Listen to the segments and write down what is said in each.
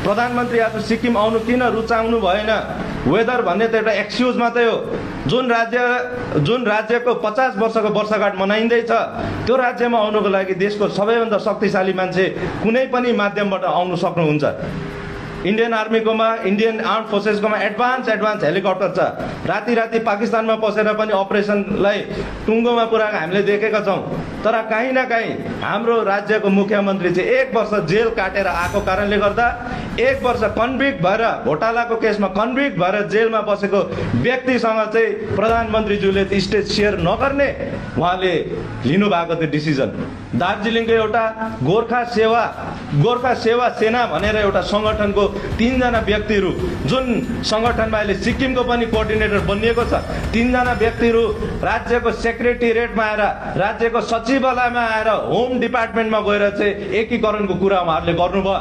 प्रधानमन्त्री आज सिक्किम आउनु किन रुचाउनु भएन? वेदर भन्ने त एउटा एक्सक्युज मात्रै हो। जुन राज्यको 50 वर्षको वर्षगाँठ मनाइँदैछ त्यो राज्यमा आउनुको लागि देशको सबैभन्दा शक्तिशाली मान्छे कुनै पनि माध्यमबाट आउनु सक्नुहुन्छ। इन्डियन आर्मीकोमा, इन्डियन आर्म फोर्सेसकोमा एडभान्स हेलिकप्टर छ। राति पाकिस्तानमा पसेर पनि अपरेसनलाई टुङ्गोमा पुऱ्याएको हामीले देखेका छौँ। तर काहीँ न काहीँ हाम्रो राज्यको मुख्यमन्त्री चाहिँ 1 वर्ष जेल काटेर आएको कारणले गर्दा 1 वर्ष कन्भिक्ट भएर घोटालाको केसमा कन्भिक्ट भएर जेलमा बसेको व्यक्तिसँग चाहिँ प्रधानमन्त्रीज्यूले स्टेज सेयर नगर्ने उहाँले लिनुभएको त्यो डिसिजन। दार्जिलिङको एउटा गोर्खा सेवा सेना भनेर एउटा सङ्गठनको 3 जना व्यक्तिहरू, जुन सङ्गठनमा अहिले सिक्किमको पनि कोअर्डिनेटर बनिएको छ, 3 जना व्यक्तिहरू राज्यको सेक्रेटेरिएटमा आएर, राज्यको सचिवालयमा आएर, होम डिपार्टमेन्टमा गएर चाहिँ एकीकरणको कुरा उहाँहरूले गर्नुभयो।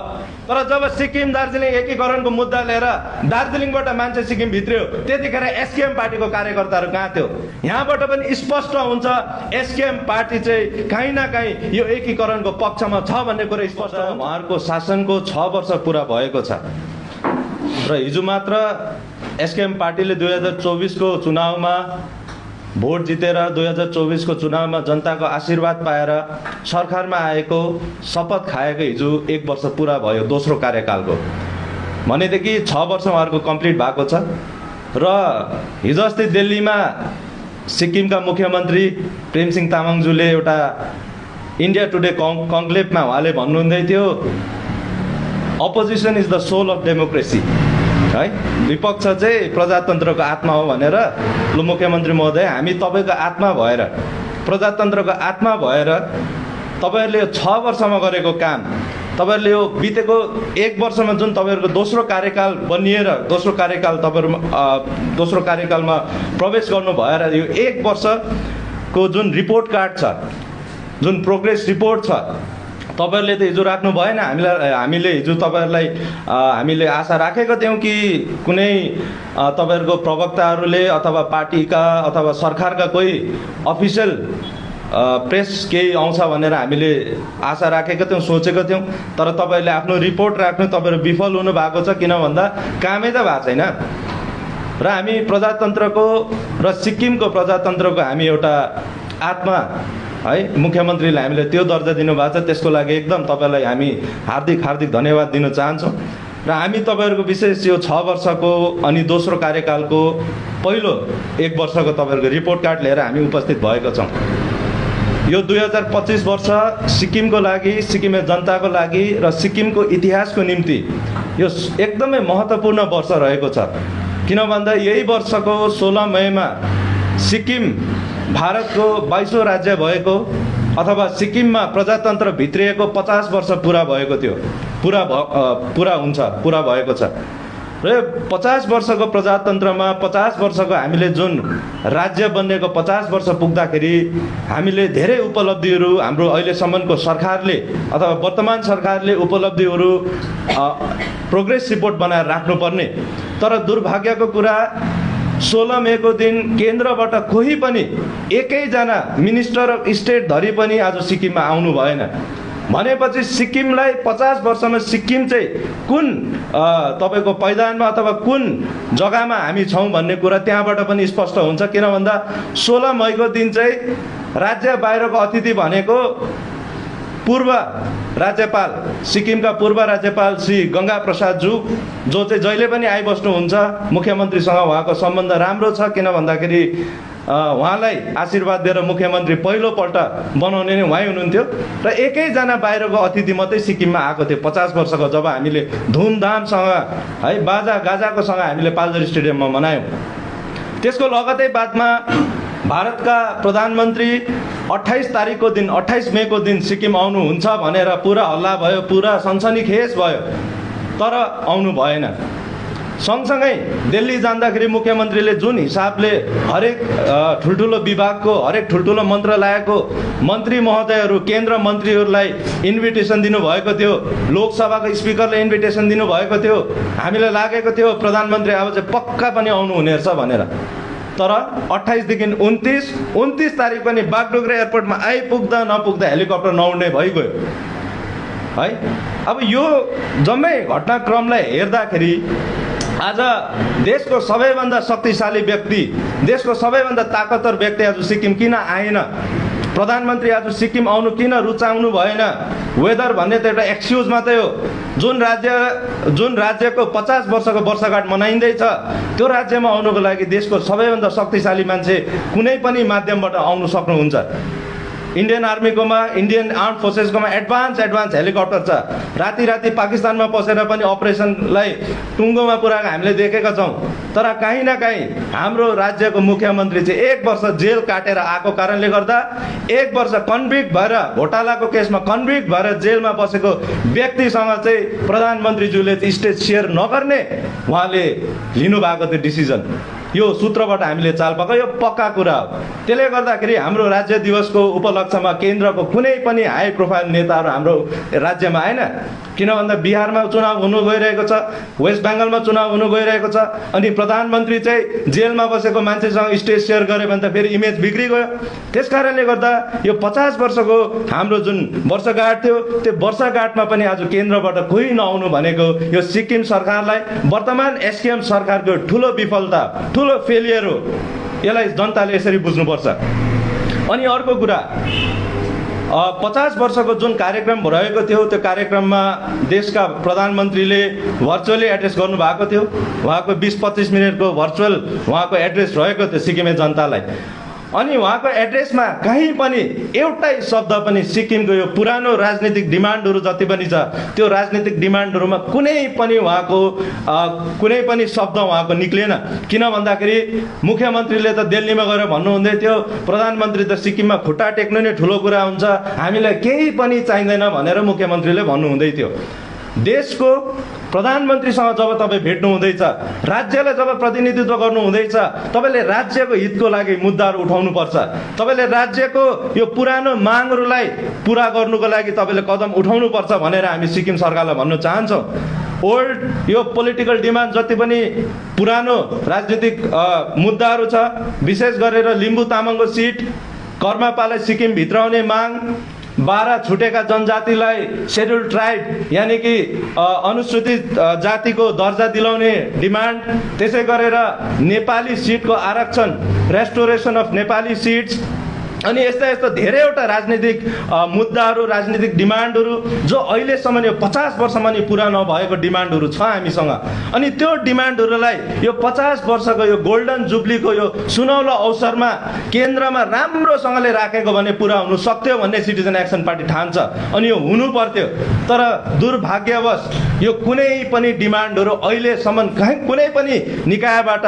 तर जब सिक्किम दार्जिलिङ एकीकरणको मुद्दा लिएर दार्जिलिङबाट मान्छे सिक्किम भित्रियो, त्यतिखेर एसकेएम पार्टीको कार्यकर्ताहरू कहाँ थियो? यहाँबाट पनि स्पष्ट हुन्छ एसकेएम पार्टी चाहिँ कहीँ न कहीँ यो एकीकरणको पक्षमा छ भन्ने कुरा स्पष्ट हो। उहाँहरूको शासनको 6 वर्ष पुरा भएको छ र हिजो मात्र एसकेएम पार्टीले 2024 को चुनावमा भोट जितेर 2024 को चुनावमा जनताको आशीर्वाद पाएर सरकारमा आएको, शपथ खाएको हिजो 1 वर्ष पुरा भयो दोस्रो कार्यकालको। भनेदेखि 6 वर्ष उहाँहरूको कम्प्लिट भएको छ। र हिजो अस्ति दिल्लीमा सिक्किमका मुख्यमन्त्री प्रेमसिंह तामाङज्यूले एउटा इन्डिया टुडे कन्क्लेभमा उहाँले भन्नुहुँदै थियो, opposition is the soul of democracy, है, विपक्ष चाहिँ प्रजातन्त्रको आत्मा हो भनेर। ल मुख्यमन्त्री महोदय, हामी तपाईँको आत्मा भएर, प्रजातन्त्रको आत्मा भएर तपाईँहरूले यो 6 वर्षमा गरेको काम, तपाईँहरूले यो बितेको 1 वर्षमा जुन तपाईँहरूको दोस्रो कार्यकाल बनिएर दोस्रो कार्यकालमा प्रवेश गर्नु भएर यो 1 वर्षको जुन रिपोर्ट कार्ड छ, जुन प्रोग्रेस रिपोर्ट छ, तपाईँहरूले त हिजो राख्नु भएन। हामीले हिजो तपाईँहरूलाई हामीले आशा राखेका थियौँ कि कुनै तपाईँहरूको प्रवक्ताहरूले अथवा पार्टीका अथवा सरकारका कोही अफिसियल प्रेस केही आउँछ भनेर हामीले आशा राखेका थियौँ, सोचेका थियौँ। तर तपाईँहरूले आफ्नो रिपोर्ट राख्नु तपाईँहरू विफल हुनु भएको छ। किन भन्दा कामै त भएको छैन। र हामी प्रजातन्त्रको र सिक्किमको प्रजातन्त्रको हामी एउटा आत्मा, है, मुख्यमन्त्रीले हामीले त्यो दर्जा दिनुभएको छ। त्यसको लागि एकदम तपाईँलाई हामी हार्दिक धन्यवाद दिन चाहन्छौँ। र हामी तपाईँहरूको विशेष यो 6 वर्षको अनि दोस्रो कार्यकालको पहिलो 1 वर्षको तपाईँहरूको रिपोर्ट कार्ड लिएर हामी उपस्थित भएका छौँ। यो 2025 वर्ष सिक्किमको लागि, सिक्किमे जनताको लागि र सिक्किमको इतिहासको निम्ति यो एकदमै महत्त्वपूर्ण वर्ष रहेको छ। किन भन्दा यही वर्षको 16 मईमा सिक्किम भारतको 22औं राज्य भएको अथवा सिक्किममा प्रजातन्त्र भित्रिएको 50 वर्ष पुरा भएको थियो, पुरा भएको छ। र 50 वर्षको प्रजातन्त्रमा 50 वर्षको हामीले जुन राज्य बन्नेको 50 वर्ष पुग्दाखेरि हामीले धेरै उपलब्धिहरू हाम्रो अहिलेसम्मको सरकारले अथवा वर्तमान सरकारले उपलब्धिहरू प्रोग्रेस रिपोर्ट बनाएर राख्नुपर्ने। तर दुर्भाग्यको कुरा 16 मेको दिन केन्द्रबाट कोही पनि एकैजना मिनिस्टर अफ स्टेट धरि पनि आज सिक्किममा आउनु भएन। भनेपछि सिक्किमलाई 50 वर्षमा सिक्किम चाहिँ कुन तपाईँको पैदानमा अथवा कुन जग्गामा हामी छौँ भन्ने कुरा त्यहाँबाट पनि स्पष्ट हुन्छ। किन भन्दा 16 मईको दिन चाहिँ राज्य बाहिरको अतिथि भनेको पूर्व राज्यपाल, सिक्किमका पूर्व राज्यपाल श्री गंगा प्रसाद ज्यू, जो चाहिँ जहिले पनि आइबस्नुहुन्छ। मुख्यमन्त्रीसँग उहाँको सम्बन्ध राम्रो छ। किन भन्दाखेरि उहाँलाई आशीर्वाद दिएर मुख्यमन्त्री पहिलोपल्ट बनाउने नै उहाँ हुनुहुन्थ्यो। र एकैजना बाहिरको अतिथि मात्रै सिक्किममा आएको थियो 50 वर्षको, जब हामीले धुमधामसँग, है, बाजा गाजाकोसँग हामीले पाल्जर स्टेडियममा मनायौँ। त्यसको लगतै बादमा भारतका प्रधानमन्त्री 28 तारिकको दिन, 28 मेको दिन सिक्किम आउनुहुन्छ भनेर पुरा हल्ला भयो, पुरा सनसनीखेज भयो, तर आउनु भएन। सँगसँगै दिल्ली जाँदाखेरि मुख्यमन्त्रीले जुन हिसाबले हरेक ठुल्ठुलो विभागको, हरेक ठुल्ठुलो मन्त्रालयको मन्त्री महोदयहरू, केन्द्र मन्त्रीहरूलाई इन्भिटेसन दिनुभएको थियो, लोकसभाको स्पिकरले इन्भिटेसन दिनुभएको थियो। हामीलाई लागेको थियो प्रधानमन्त्री अब चाहिँ पक्का पनि आउनुहुने रहेछ भनेर। तर 28 देखि 29 तारिक पनि बागडोग्रा एयरपोर्टमा आइपुग्दा नपुग्दा हेलिकप्टर नउड्ने भइगयो। है। अब यो जम्मै घटनाक्रमलाई हेर्दाखेरि आज देशको सबैभन्दा शक्तिशाली व्यक्ति, देशको सबैभन्दा ताकतवर व्यक्ति आज सिक्किम किन आएन, प्रधानमन्त्री आज सिक्किम आउनु किन रुचाउनु भएन? वेदर भन्ने त एउटा एक्सक्युज मात्रै हो। जुन राज्यको 50 वर्षको वर्षगाँठ मनाइँदैछ त्यो राज्यमा आउनुको लागि देशको सबैभन्दा शक्तिशाली मान्छे कुनै पनि माध्यमबाट आउनु सक्नुहुन्छ। इन्डियन आर्मीकोमा, इन्डियन आर्म फोर्सेसकोमा एडभान्स हेलिकप्टर छ। राति पाकिस्तानमा पसेर पनि अपरेसनलाई टुङ्गोमा पुऱ्याएको हामीले देखेका छौँ। तर काहीँ न काहीँ हाम्रो राज्यको मुख्यमन्त्री चाहिँ 1 वर्ष जेल काटेर आएको कारणले गर्दा 1 वर्ष कन्भिक्ट भएर घोटालाको केसमा कन्भिक्ट भएर जेलमा बसेको व्यक्तिसँग चाहिँ प्रधानमन्त्रीज्यूले स्टेज सेयर नगर्ने उहाँले लिनुभएको त्यो डिसिजन, यो सूत्रबाट हामीले चाल पाएको, यो पक्का कुरा हो। त्यसले गर्दाखेरि हाम्रो राज्य दिवसको उपलक्ष्यमा केन्द्रको कुनै पनि हाई प्रोफाइल नेताहरू हाम्रो राज्यमा आएन। किन भन्दा बिहारमा चुनाव हुनु गइरहेको छ, वेस्ट बेङ्गलमा चुनाव हुनु गइरहेको छ, अनि प्रधानमन्त्री चाहिँ जेलमा बसेको मान्छेसँग स्टेज सेयर गर्यो भने त फेरि इमेज बिग्रिगयो। त्यस कारणले गर्दा यो 50 वर्षको हाम्रो जुन वर्षगाँठ थियो त्यो वर्षगाँठमा पनि आज केन्द्रबाट कोही नआउनु भनेको यो सिक्किम सरकारलाई, वर्तमान एसकेएम सरकारको ठुलो विफलता, ठुलो फेलियर हो। यसलाई जनताले यसरी बुझ्नुपर्छ। अनि अर्को कुरा, 50 वर्षको जुन कार्यक्रम रहेको थियो त्यो कार्यक्रममा देशका प्रधानमन्त्रीले भर्चुअली एड्रेस गर्नुभएको थियो। उहाँको 20-25 मिनटको भर्चुअल उहाँको एड्रेस रहेको थियो सिक्किमे जनतालाई। अनि उहाँको एड्रेसमा कहीँ पनि एउटै शब्द पनि सिक्किमको यो पुरानो राजनीतिक डिमान्डहरू जति पनि छ त्यो राजनीतिक डिमान्डहरूमा कुनै पनि उहाँको कुनै पनि शब्द उहाँको निक्लेन। किन भन्दाखेरि मुख्यमन्त्रीले त दिल्लीमा गएर भन्नुहुँदै थियो प्रधानमन्त्री त सिक्किममा खुट्टा टेक्नु नै ठुलो कुरा हुन्छ, हामीलाई केही पनि चाहिँदैन भनेर मुख्यमन्त्रीले भन्नुहुँदै थियो। देशको प्रधानमन्त्रीसँग जब तपाईँ भेट्नु हुँदैछ, राज्यलाई जब प्रतिनिधित्व गर्नु हुँदैछ, तपाईँले राज्यको हितको लागि मुद्दाहरू उठाउनुपर्छ। तपाईँले राज्यको यो पुरानो मागहरूलाई पुरा गर्नुको लागि तपाईँले कदम उठाउनुपर्छ भनेर हामी सिक्किम सरकारलाई भन्न चाहन्छौँ। ओल्ड यो पोलिटिकल डिमान्ड जति पनि पुरानो राजनीतिक मुद्दाहरू छ, विशेष गरेर लिम्बू तामाङको सिट, कर्मापालाई सिक्किम भित्र आउने माग, 12 छुटेका जनजातिलाई शेड्युल ट्राइब यानि कि अनुसूचित जातिको दर्जा दिलाउने डिमान्ड, त्यसै गरेर नेपाली सिटको आरक्षण, रेस्टोरेसन अफ नेपाली सिट्स, अनि यस्ता धेरैवटा राजनीतिक मुद्दाहरू, राजनीतिक डिमान्डहरू जो अहिलेसम्म यो 50 वर्षमा नि पुरा नभएको डिमान्डहरू छ हामीसँग। अनि त्यो डिमान्डहरूलाई यो 50 वर्षको यो गोल्डन जुब्लीको यो सुनौलो अवसरमा केन्द्रमा राम्रोसँगले राखेको भने पुरा हुनु सक्थ्यो भन्ने सिटिजन एक्सन पार्टी ठान्छ। अनि यो हुनु पर्थ्यो। तर दुर्भाग्यवश यो कुनै पनि डिमान्डहरू अहिलेसम्म कुनै पनि निकायबाट,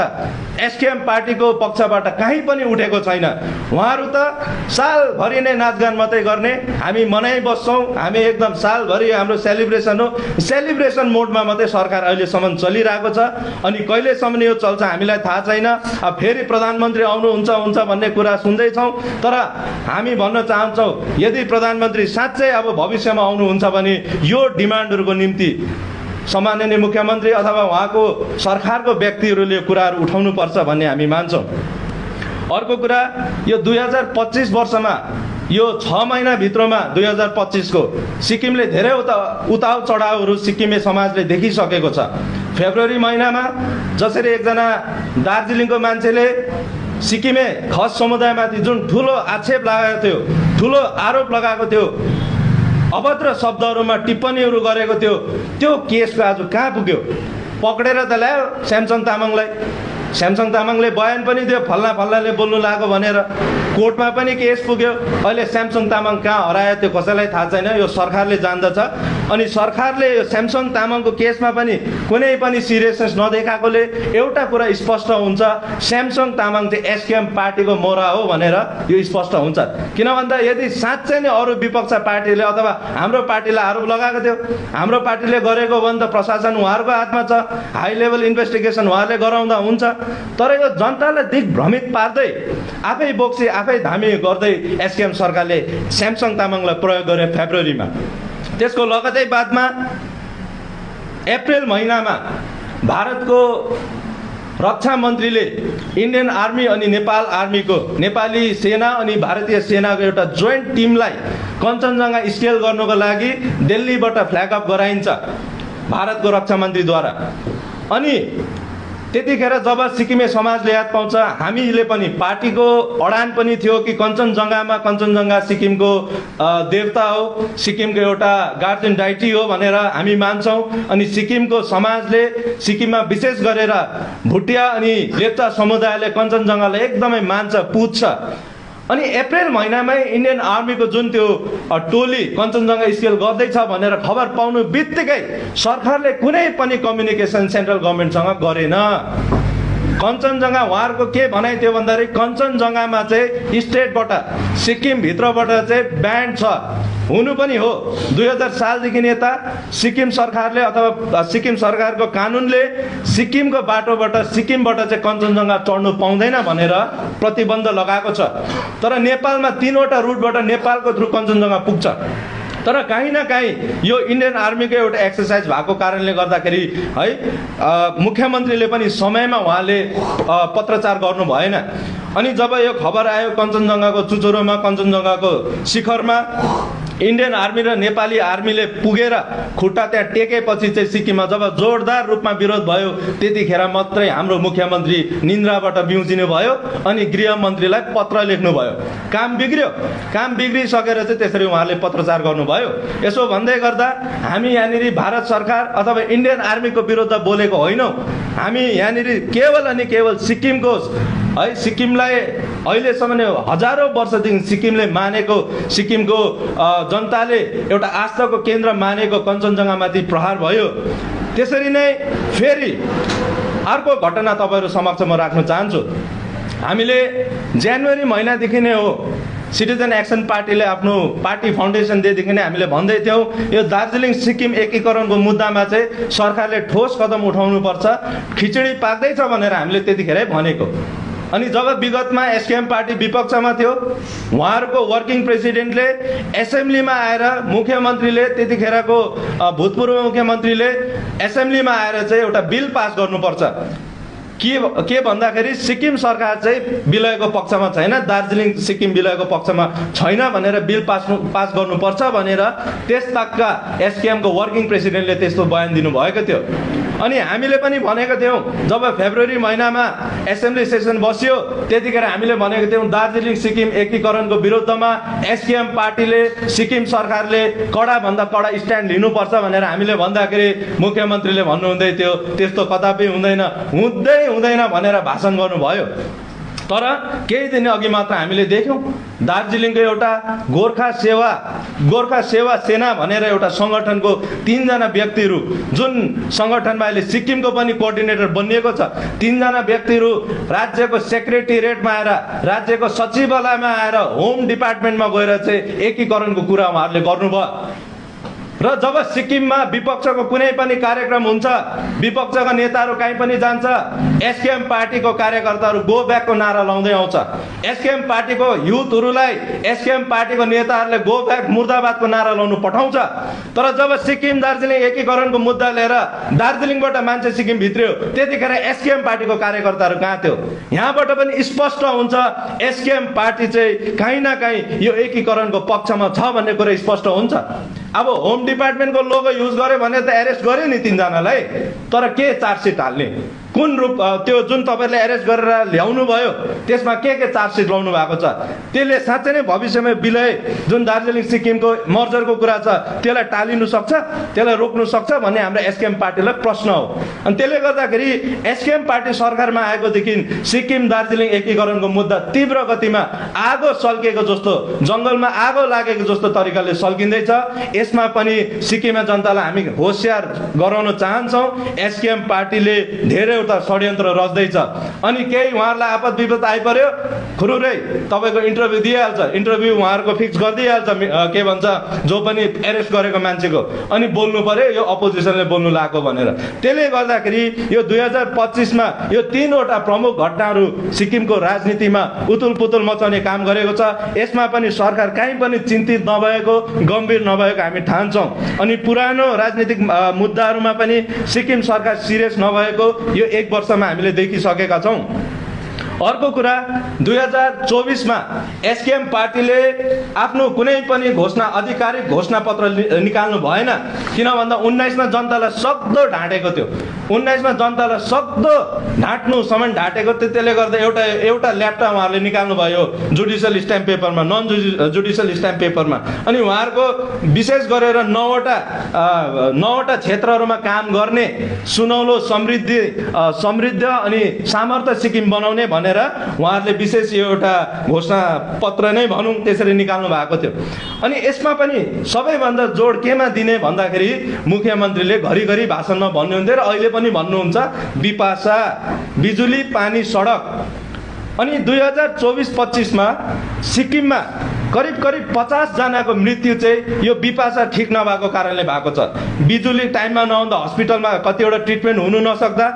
एसकेएम पार्टीको पक्षबाट कहीँ पनि उठेको छैन। उहाँहरू त सालभरि नै नाचगान मात्रै गर्ने, हामी मनाइबस्छौँ, हामी एकदम सालभरि हाम्रो सेलिब्रेसन हो, सेलिब्रेसन मोडमा मात्रै सरकार अहिलेसम्म चलिरहेको छ। अनि कहिलेसम्म यो चल्छ हामीलाई थाहा छैन। अब फेरि प्रधानमन्त्री आउनुहुन्छ भन्ने कुरा सुन्दैछौँ। तर हामी भन्न चाहन्छौँ यदि प्रधानमन्त्री साँच्चै अब भविष्यमा आउनुहुन्छ भने यो डिमान्डहरूको निम्ति सम्माननीय मुख्यमन्त्री अथवा उहाँको सरकारको व्यक्तिहरूले कुराहरू उठाउनुपर्छ भन्ने हामी मान्छौँ। अर्को कुरा, यो 2025 वर्षमा यो 6 महिनाभित्रमा 2025 को सिक्किमले धेरै उताउ चढाउहरू सिक्किमे समाजले देखिसकेको छ। फेब्रुअरी महिनामा जसरी एकजना दार्जिलिङको मान्छेले सिक्किमे खस समुदायमाथि जुन ठुलो आक्षेप लगाएको थियो, ठुलो आरोप लगाएको थियो, अभद्र शब्दहरूमा टिप्पणीहरू गरेको थियो, त्यो केसको आज कहाँ पुग्यो? पक्रेर त ल्यायो स्यामसङ तामाङलाई। स्यामसङ तामाङले बयान पनि दियो फल्नाले बोल्नु लाग्यो भनेर, कोर्टमा पनि केस पुग्यो। अहिले स्यामसङ तामाङ कहाँ हरायो त्यो कसैलाई थाहा छैन, यो सरकारले जान्दछ। अनि सरकारले यो स्यामसङ तामाङको केसमा पनि कुनै पनि सिरियसनेस नदेखाएकोले एउटा कुरा स्पष्ट हुन्छ, स्यामसङ तामाङ चाहिँ एसकेएम पार्टीको मोरा हो भनेर यो स्पष्ट हुन्छ। किन भन्दा यदि साँच्चै नै अरू विपक्ष पार्टीले अथवा हाम्रो पार्टीलाई आरोप लगाएको थियो, हाम्रो पार्टीले गरेको भने त प्रशासन उहाँहरूको हातमा छ, हाई लेभल इन्भेस्टिगेसन उहाँहरूले गराउँदा हुन्छ। तर यो जनतालाई दिग्भ्रमित पार्दै आफै बोक्सी आफै धामी गर्दै एसकेएम सरकारले स्यामसङ तामाङलाई प्रयोग गरे फेब्रुअरीमा। त्यसको लगतै बादमा अप्रिल महिनामा भारतको रक्षा मन्त्रीले इन्डियन आर्मी अनि नेपाल आर्मीको नेपाली सेना अनि भारतीय सेनाको एउटा जोइन्ट टिमलाई कञ्चनजङ्घा स्केल गर्नको लागि दिल्लीबाट फ्ल्याग अफ गराइन्छ भारतको रक्षा मन्त्रीद्वारा। अनि त्यतिखेर जब सिक्किमे समाजले याद पाउँछ, हामीले पनि पार्टीको अडान पनि थियो कि कञ्चनजङ्घा सिक्किमको देवता हो, सिक्किमको एउटा गार्जियन डाइटी हो भनेर हामी मान्छौँ। अनि सिक्किमको समाजले, सिक्किममा विशेष गरेर भुटिया अनि लेप्चा समुदायले कञ्चनजङ्घालाई एकदमै मान्छ, पुज्छ। अनि अप्रिल महिनामै इन्डियन आर्मीको जुन त्यो टोली कञ्चनजङ्घा स्केल गर्दैछ भनेर खबर पाउनु बित्तिकै सरकारले कुनै पनि कम्युनिकेसन सेन्ट्रल गभर्मेन्टसँग गरेन। कञ्चनजङ्घा उहाँहरूको के भनाइ थियो भन्दाखेरि कञ्चनजङ्घामा चाहिँ स्टेटबाट सिक्किमभित्रबाट चाहिँ ब्यान्ड छ। हुनु पनि हो, 2000 सालदेखि यता सिक्किम सरकारले अथवा सिक्किम सरकारको कानुनले सिक्किमको बाटोबाट सिक्किमबाट चाहिँ कञ्चनजङ्घा चढ्नु पाउँदैन भनेर प्रतिबन्ध लगाएको छ। तर नेपालमा 3वटा रुटबाट नेपालको थ्रु कञ्चनजङ्घा पुग्छ। तर कहीँ न कहीँ यो इन्डियन आर्मीको एउटा एक्सर्साइज भएको कारणले गर्दाखेरि है मुख्यमन्त्रीले पनि समयमा उहाँले पत्रचार गर्नु भएन। अनि जब यो खबर आयो कञ्चनजङ्घाको चुचुरोमा, कञ्चनजङ्घाको शिखरमा इन्डियन आर्मी र नेपाली आर्मीले पुगेर खुट्टा त्यहाँ टेकेपछि चाहिँ सिक्किममा जब जोरदार रूपमा विरोध भयो, त्यतिखेर मात्रै हाम्रो मुख्यमन्त्री निन्द्राबाट बिउजिनु भयो अनि गृहमन्त्रीलाई पत्र लेख्नु भयो। काम बिग्रिसकेर चाहिँ त्यसरी उहाँले पत्रचार गर्नुभयो। यसो भन्दै गर्दा हामी यहाँनिर भारत सरकार अथवा इन्डियन आर्मीको विरुद्ध बोलेको होइनौँ। हामी यहाँनिर केवल अनि केवल सिक्किमको है, सिक्किमलाई अहिलेसम्म हजारौँ वर्षदेखि सिक्किमले मानेको, सिक्किमको जनताले एउटा आस्थाको केन्द्र मानेको कञ्चनजङ्घामाथि प्रहार भयो। त्यसरी नै फेरि अर्को घटना तपाईँहरू समक्ष म राख्न चाहन्छु। हामीले जनवरी महिनादेखि नै हो सिटिजन एक्सन पार्टीले आफ्नो पार्टी फाउन्डेसन डेदेखि नै हामीले भन्दै थियौँ यो दार्जिलिङ सिक्किम एकीकरणको मुद्दामा चाहिँ सरकारले ठोस कदम उठाउनुपर्छ, खिचडी पाक्दैछ भनेर हामीले त्यतिखेरै भनेको। अनि जब विगतमा एसकेएम पार्टी विपक्षमा थियो, उहाँहरूको वर्किङ प्रेसिडेन्टले एसेम्ब्लीमा आएर मुख्यमन्त्रीले, त्यतिखेरको भूतपूर्व मुख्यमन्त्रीले एसेम्ब्लीमा आएर चाहिँ एउटा बिल पास गर्नुपर्छ। के भन्दाखेरि सिक्किम सरकार चाहिँ विलयको पक्षमा छैन, दार्जिलिङ सिक्किम विलयको पक्षमा छैन भनेर बिल पास गर्नुपर्छ भनेर त्यसतकका एसकेएमको वर्किङ प्रेसिडेन्टले त्यस्तो बयान दिनुभएको थियो। अनि हामीले पनि भनेको थियौँ जब फेब्रुअरी महिनामा एसेम्ब्ली सेसन बस्यो त्यतिखेर हामीले भनेको थियौँ दार्जिलिङ सिक्किम एकीकरणको विरुद्धमा एसकेएम पार्टीले, सिक्किम सरकारले कडाभन्दा कडा स्ट्यान्ड लिनुपर्छ भनेर हामीले भन्दाखेरि मुख्यमन्त्रीले भन्नुहुँदै थियो त्यस्तो कदापि हुँदैन भनेर भाषण गर्नुभयो। तर केही दिन अघि मात्र हामीले देख्यौँ दार्जिलिङको एउटा गोर्खा सेवा सेना भनेर एउटा सङ्गठनको 3 जना व्यक्तिहरू, जुन सङ्गठनमा अहिले सिक्किमको पनि कोअर्डिनेटर बनिएको छ, 3 जना व्यक्तिहरू राज्यको सेक्रेटेरिएटमा आएर, राज्यको सचिवालयमा आएर होम डिपार्टमेन्टमा गएर चाहिँ एकीकरणको कुरा उहाँहरूले गर्नुभयो। र जब सिक्किममा विपक्षको कुनै पनि कार्यक्रम हुन्छ, विपक्षका नेताहरू कहीँ पनि जान्छ, एसकेएम पार्टीको कार्यकर्ताहरू गो ब्याकको नारा लाउँदै आउँछ। एसकेएम पार्टीको युथहरूलाई एसकेएम पार्टीको नेताहरूले गो ब्याक मुर्दाबादको नारा लाउनु पठाउँछ। तर जब सिक्किम दार्जिलिङ एकीकरणको मुद्दा लिएर दार्जिलिङबाट मान्छे सिक्किम भित्रियो त्यतिखेर एसकेएम पार्टीको कार्यकर्ताहरू कहाँ थियो? यहाँबाट पनि स्पष्ट हुन्छ एसकेएम पार्टी चाहिँ कहीँ न कहीँ यो एकीकरणको पक्षमा छ भन्ने कुरा स्पष्ट हुन्छ। अब होम डिपार्टमेन्टको लोगो युज गर्यो भने त एरेस्ट गर्यो नि 3 जनालाई, तर के चार्जसिट हाल्ने? कुन रूप त्यो जुन तपाईँले एरेस्ट गरेर ल्याउनु भयो त्यसमा के चार्जसिट लाउनु भएको छ? त्यसले साँच्चै नै भविष्यमा विलय जुन दार्जिलिङ सिक्किमको मर्जरको कुरा छ त्यसलाई टालिनु सक्छ, त्यसलाई रोक्नु सक्छ भन्ने हाम्रो एसकेएम पार्टीलाई प्रश्न हो। अनि त्यसले गर्दाखेरि एसकेएम पार्टी सरकारमा आएकोदेखि सिक्किम दार्जिलिङ एकीकरणको मुद्दा तीव्र गतिमा आगो सल्किएको जस्तो, जङ्गलमा आगो लागेको जस्तो तरिकाले सल्किँदैछ। यसमा पनि सिक्किमे जनतालाई हामी होसियार गराउन चाहन्छौँ। एसकेएम पार्टीले धेरै षड्यन्त्र रच्दैछ। अनि केही उहाँहरूलाई आपद विपद आइपर्यो खुरुरै तपाईँको इन्टरभ्यू दिइहाल्छ, इन्टरभ्यू उहाँहरूको फिक्स गरिदिइहाल्छ, के भन्छ जो पनि एरेस्ट गरेको मान्छेको, अनि बोल्नु पर्यो यो अपोजिसनले बोल्नु लाग्यो भनेर। त्यसले गर्दाखेरि यो 2025मा यो 3वटा प्रमुख घटनाहरू सिक्किमको राजनीतिमा उथुल पुथुल मचाउने काम गरेको छ। यसमा पनि सरकार कहीँ पनि चिन्तित नभएको, गम्भीर नभएको हामी ठान्छौँ। अनि पुरानो राजनीतिक मुद्दाहरूमा पनि सिक्किम सरकार सिरियस नभएको यो 1 वर्षमा हामीले देखिसकेका छौँ। अर्को कुरा, 2024 मा एसकेएम पार्टीले आफ्नो कुनै पनि आधिकारिक घोषणा पत्र निकाल्नु भएन। किन भन्दा 19 मा जनतालाई सक्दो ढाँटेको थियो। 19 मा जनतालाई सक्दो ढाँट्नुसम्म ढाँटेको थियो। त्यसले गर्दा एउटा ल्यापटप उहाँहरूले निकाल्नु भयो जुडिसियल स्ट्याम्प पेपरमा, नन जुडिसियल स्ट्याम्प पेपरमा। अनि उहाँहरूको विशेष गरेर 9वटा क्षेत्रहरूमा काम गर्ने, सुनौलो समृद्ध अनि सामर्थ्य सिक्किम बनाउने भनेर उहाँहरूले विशेष यो एउटा घोषणा पत्र नै भनौँ त्यसरी निकाल्नु भएको थियो। अनि यसमा पनि सबैभन्दा जोड केमा दिने भन्दाखेरि मुख्यमन्त्रीले घरिघरि भाषणमा भन्नुहुन्थ्यो र अहिले पनि भन्नुहुन्छ, बिपासा, बिजुली, पानी, सडक। अनि 2024-25 मा सिक्किममा करिब 50 जनाको मृत्यु चाहिँ यो बिपासा ठिक नभएको कारणले भएको छ। बिजुली टाइममा नहुँदा हस्पिटलमा कतिवटा ट्रिटमेन्ट हुनु नसक्दा,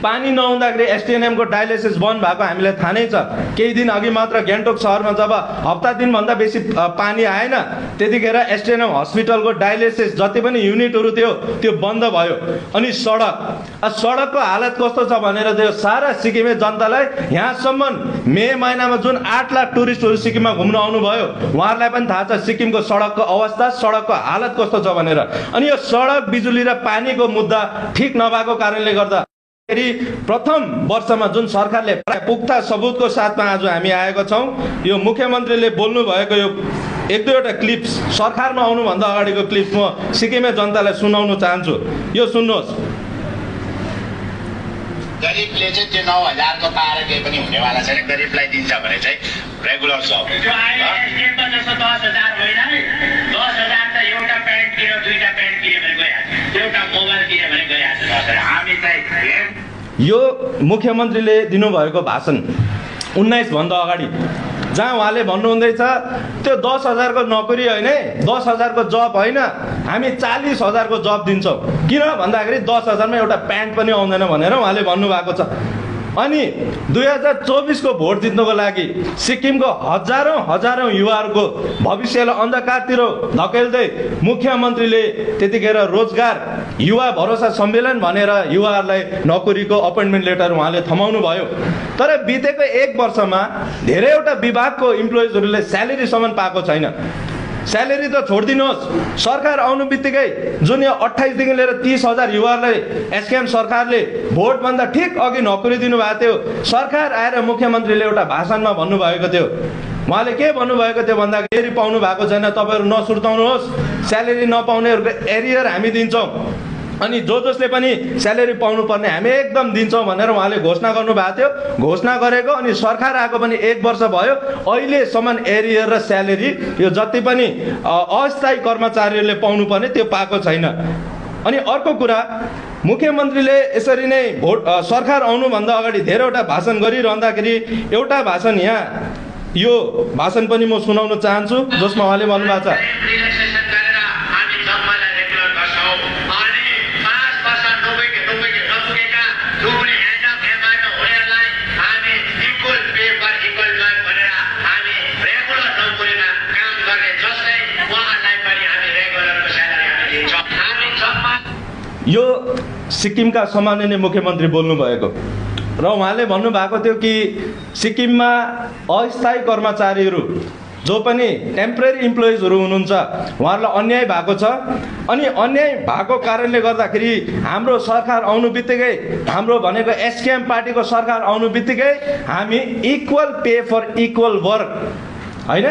पानी नहुँदाखेरि एसटिएनएमको डायलिसिस बन्द भएको हामीलाई थाहा नै छ। केही दिन अघि मात्र गान्तोक सहरमा जब हप्ता दिनभन्दा बेसी पानी आएन त्यतिखेर एसटिएनएम हस्पिटलको डायलिसिस जति पनि युनिटहरू थियो त्यो बन्द भयो। अनि सडकको हालत कस्तो छ भनेर त्यो सारा सिक्किमे जनतालाई, यहाँसम्म मे महिनामा जुन 8 लाख टुरिस्टहरू सिक्किममा घुम्न आउनुभयो उहाँहरूलाई पनि थाहा छ सिक्किमको सडकको अवस्था, सडकको हालत कस्तो छ भनेर। अनि यो सडक, बिजुली र पानीको मुद्दा ठिक नभएको कारणले गर्दा प्रथम वर्षमा जुन सरकारले पुख्ता सबुतको साथमा आज हामी आएका छौँ, यो मुख्यमन्त्रीले बोल्नु भएको यो 1-2वटा क्लिप्स, सरकारमा आउनुभन्दा अगाडिको क्लिप्स म सिक्किमे जनतालाई सुनाउन चाहन्छु। यो सुन्नुहोस्। गरिबले चाहिँ त्यो 9,000 को पाएर केही पनि हुनेवाला छैन। गरिबलाई दिन्छ भने चाहिँ रेगुलर जब। त्यो अहिले स्टेटमा जस्तो 10,000 होइन है। 10,000 त एउटा प्यान्ट किन्यो, 2टा प्यान्ट किन्यो भने गइहाल्छ। एउटा मोबाइल किन्यो भने गइहाल्छ। हामी चाहिँ यो मुख्यमन्त्रीले दिनुभएको भाषण 19 भन्दा अगाडि, जहाँ उहाँले भन्नुहुँदैछ त्यो 10,000 को नोकरी होइन है, 10,000 को जब होइन, हामी 40,000 को जब दिन्छौँ। किन भन्दाखेरि 10,000 मा एउटा प्यान्ट पनि आउँदैन भनेर उहाँले भन्नुभएको छ। अनि 2024 को भोट जित्नको लागि सिक्किमको हजारौं युवाहरूको भविष्यलाई अन्धकारतिर धकेल्दै मुख्यमन्त्रीले त्यतिखेर रोजगार युवा भरोसा सम्मेलन भनेर युवाहरूलाई नोकरीको अपोइन्टमेन्ट लेटर उहाँले थमाउनु भयो। तर बितेको 1 वर्षमा धेरैवटा विभागको इम्प्लोइजहरूले स्यालेरीसम्म पाएको छैन। स्यालेरी त छोडिदिनुहोस्, सरकार आउनु बित्तिकै जुन यो 28 देखि लिएर 30,000 युवाहरूलाई एसकेएम सरकारले भोटभन्दा ठिक अघि नोकरी दिनुभएको थियो। सरकार आएर मुख्यमन्त्रीले एउटा भाषणमा भन्नुभएको थियो, उहाँले के भन्नुभएको थियो भन्दा, स्यालेरी पाउनु भएको छैन, तपाईँहरू नसुर्ताउनुहोस्, स्यालेरी नपाउनेहरूको एरियर हामी दिन्छौँ। अनि जसले पनि स्यालेरी पाउनु पर्ने हामी एकदम दिन्छौँ भनेर उहाँले घोषणा गर्नुभएको थियो। घोषणा गरेको अनि सरकार आएको पनि 1 वर्ष भयो, अहिलेसम्म एरियर र स्यालेरी यो जति पनि अस्थायी कर्मचारीहरूले पाउनु पर्ने त्यो पाएको छैन। अनि अर्को कुरा, मुख्यमन्त्रीले यसरी नै सरकार आउनुभन्दा अगाडि धेरैवटा भाषण गरिरहँदाखेरि एउटा भाषण यहाँ, यो भाषण पनि म सुनाउन चाहन्छु जसमा उहाँले भन्नुभएको छ, यो सिक्किमका सम्माननीय मुख्यमन्त्री बोल्नु भएको र उहाँले भन्नुभएको थियो कि सिक्किममा अस्थायी कर्मचारीहरू जो पनि टेम्परेरी इम्प्लोइजहरू हुनुहुन्छ उहाँहरूलाई अन्याय भएको छ। अनि अन्याय भएको कारणले गर्दाखेरि हाम्रो सरकार आउनु बित्तिकै, हाम्रो भनेको एसकेएम पार्टीको सरकार आउनु बित्तिकै हामी equal pay for equal work होइन,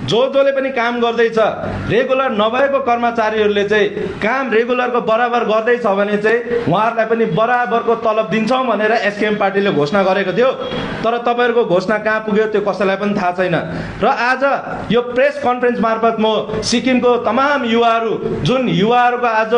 जसले पनि काम गर्दैछ रेगुलर नभएको कर्मचारीहरूले चाहिँ काम रेगुलरको बराबर गर्दैछ भने चाहिँ उहाँहरूलाई पनि बराबरको तलब दिन्छौँ भनेर एसकेएम पार्टीले घोषणा गरेको थियो। तर तपाईँहरूको घोषणा कहाँ पुग्यो त्यो कसैलाई पनि थाहा छैन। र आज यो प्रेस कन्फरेन्स मार्फत म सिक्किमको तमाम युवाहरू, जुन युवाहरूको आज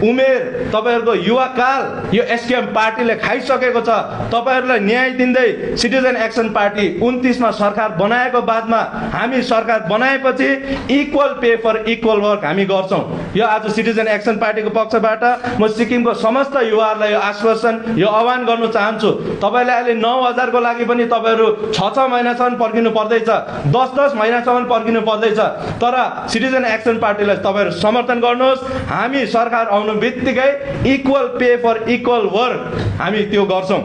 उमेर, तपाईँहरूको युवाकाल यो एसकेएम पार्टीले खाइसकेको छ, तपाईँहरूलाई न्याय दिँदै सिटिजन एक्सन पार्टी 29 मा सरकार बनाएको बादमा हामी सरकार बनाएपछि equal pay for equal work हामी गर्छौँ। यो आज सिटिजन एक्सन पार्टीको पक्षबाट म सिक्किमको समस्त युवाहरूलाई यो आश्वासन यो आह्वान गर्न चाहन्छु। तपाईँले अहिले 9,000 को लागि पनि तपाईँहरू 6 महिनासम्म पर्खिनु पर्दैछ, 10 महिनासम्म पर्खिनु पर्दैछ। तर सिटिजन एक्सन पार्टीलाई तपाईँहरू समर्थन गर्नुहोस्। हामी सरकार आउनु बित्तिकै equal pay for equal work हामी त्यो गर्छौँ।